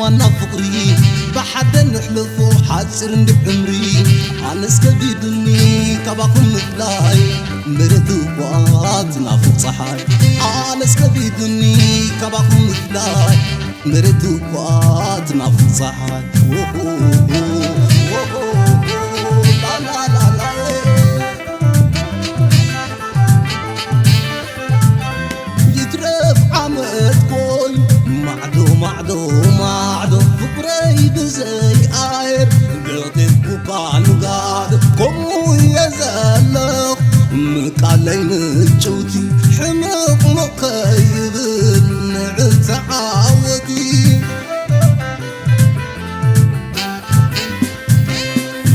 ዋና ፍቕሪ ብሓደ ነሕልፎ ሓፂር እንዲ ዕምሪ። ኣነስ ከቢዱኒ ካባኹም ምፍላይ፣ መሬት እኳ ትናፍቕ ፀሓይ። ኣነስ ከቢዱኒ ካባኹም ምፍላይ፣ መሬት እኳ ትናፍቕ ፀሓይ። ኦሆ፣ ኦሆ፣ ላላላላ። ይትረፍ ዓመት ኮይኑ ማዕዶ፣ ማዕዶ፣ ማዕዶ፣ ፍቕረይ ብዘይ ኣየር ገጢምኩካ ንጋዶ። ከምኡ እየ ዘለኹ ምቃለይ ምጭውቲ፣ ሕምቕ ምቕ ከይብል ንዕል ተዓወቲ።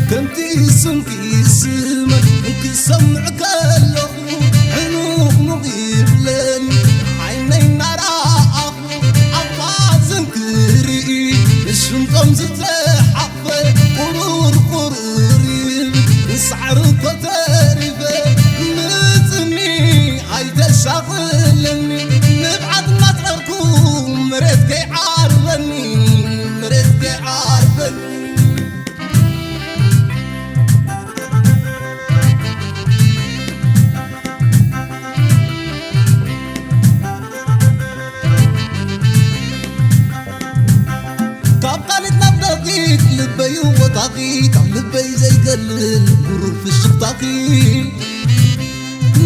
ከምቲ ስምኪ ስመን ክሰምዕ ከለኹ፣ ሕኑቕ ኑቕ ይብለኒ ዓይነይ እናረኣኹ። ኣባ ዘንክርኢ ሽንጦም ዝተሓቕፈ ቁሩር ቁሩር ይብል። ሳዕሪ እኮ ተሪፈ ምጽኒ ኣይተሻቕለኒ። ንብዓት እናጽረርኩ መሬት ከይዓርበኒ፣ መሬት ከይዓርበኒ። ካብ ቃሊት ናብ ደቂት ልበይ ወጣኺ፣ ካብ ልበይ ዘይገልን ብሩር ፍሽኽታኺ።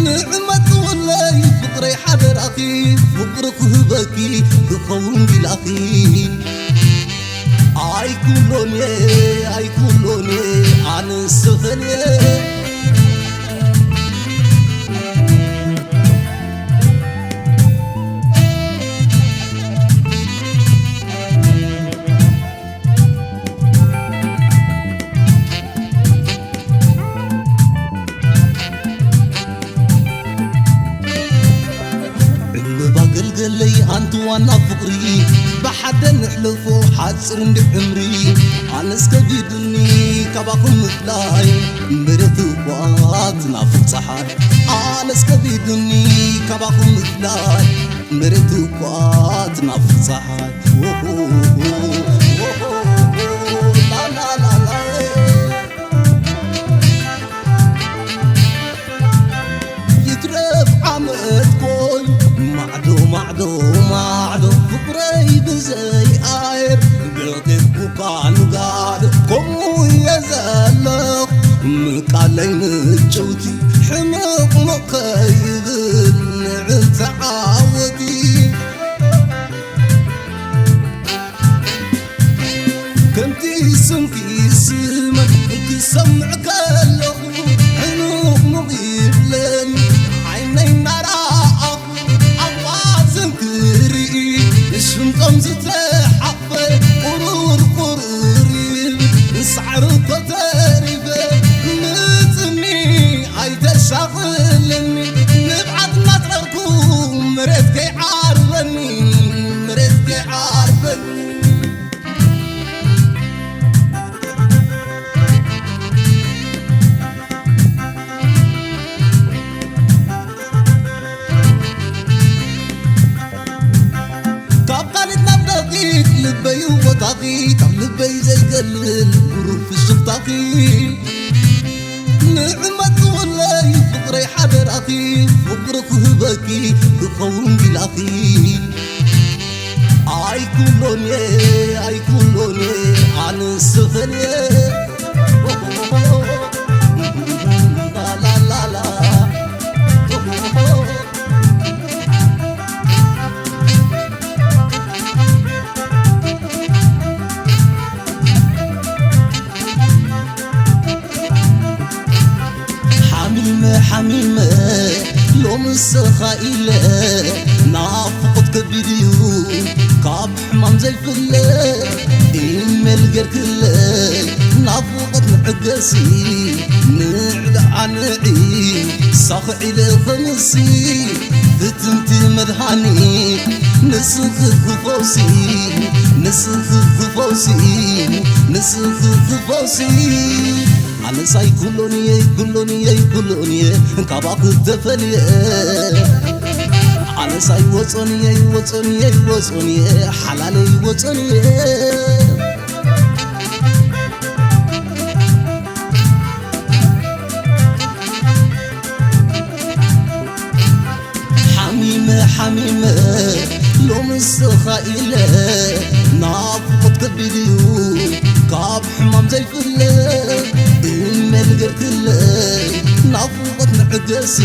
ንዕመት ትውለይ ፍቕረይ ሓደራኺ፣ ፍቕሪ ክህበኪ ክኸውን ጊላኺ። ኣይኩሎን እየ፣ ኣይኩሎን እየ፣ ኣነስ ተፈልየ። ዕምባባ ገልገለይ ኣንቲ ዋና ፍቕሪ፣ ብሓደ ነሕልፎ ሓፂር እንዲ ዕምሪ። ኣነስ ከቢዱኒ ካባኹም ምፍላይ፣ መሬት እኳ ትናፍቕ ፀሓይ። ኣነስ ከቢዱኒ ካባኹም ምፍላይ፣ መሬት እኳ ትናፍቕ ፀሓይ። ኦሆ፣ ኦሆ፣ ላላላላ። ይትረፍ ዓመት ኮይኑ ማዕዶ፣ ማዕዶ፣ ማዕዶ፣ ፍቕረይ ብዘይ ኣየር ገጢምኩካ ንጋዶ። ከምኡ እየ ዘለኹ ምቃለይ ምጭውቲ፣ ሕምቕ ምቕ ከይብል ንዕል ተዓወቲ። ከምቲ ስምኪ ስመን ክሰምዕ ከለኹ፣ ሕኑቕ ኑቕ ይብለኒ ዓይነይ እናረኣኹ። ኣባ ዘንክርኢ ሽንጦም ዝተሓቕፈ ቁሩር ቁሩር ይብል። ሳዕሪ እኮ ተሪፈ ምጽኒ ኣይተሻቕለኒ። ንብዓት እናጽረርኩ መሬት ከይዓርበኒ፣ መሬት ከይዓርበኒ። ካብ ቃሊት ናብ ደቂት ልበይ ወጣኺ፣ ካብ ልበይ ዘይገልን ብሩር ፍሽኽታኺ። ንዕመት ትውለይ ፍቕረይ ሓደራኺ፣ ፍቕሪ ክህበኪ ክኸውን ጊላኺ። ኣይኩሎን እየ፣ ኣይኩሎን እየ፣ ኣነስ ተፈልየ። ላላላላ። ሓሚመ፣ ሓሚመ፣ ሎሚ ንስኻ ኢለ፣ ናፍቖት ከቢድ እዩ ካብ ሕማም ዘይፍለ። ኢሜል ጌርክለይ ናፍቖት መዐገሲ፣ ንዕሊ ኣንዒ ሳኽዕ ኢለ ኸምሲ። ፍትንቲ መድሃኒት ንስኺ ፈውሲ፣ ንስኺ ፈውሲ፣ ንስኺ ፈውሲ። ኣነስ ኣይኩሎን እየ፣ ኣይኩሎን እየ፣ ኣይኩሎን እየ፣ ካባኺ ተፈልየ። ኣነስ ኣይወጾን እየ፣ ይወጾን እየ፣ ይወጾን እየ፣ ሓላለይ ይወጾን እየ። ሓሚመ፣ ሓሚመ፣ ሎሚ ስኻ ኢለ፣ ናፍቖት ከቢድ እዩ፣ ካብ ሕማም ዘይፍለ፣ እመ ንገርክለይ፣ ናፍቖት መዕገሲ፣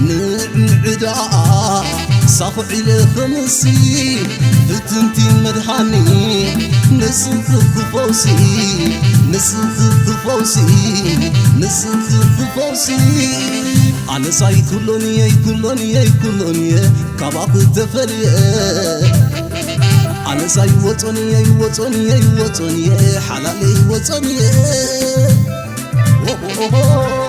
ንዕንዕ ደኣ፣ ሳኹዕ ኢለ ኸምሲ፣ ፍትንቲ መድሃኒ፣ ንስኺ ፈውሲ፣ ንስኺ ፈውሲ፣ ንስኺ ፈውሲ። ኣነስ ኣይኩሎን እየ፣ ኣይኩሎን እየ፣ ኣይኩሎን እየ፣ ካባኺ ተፈልየ። ኣነስ ኣይወጾን እየ፣ ኣይወጾን እየ፣ ኣይወጾን እየ፣ ሓላለይ ኣይወጾን እየ። ኦሆሆሆ።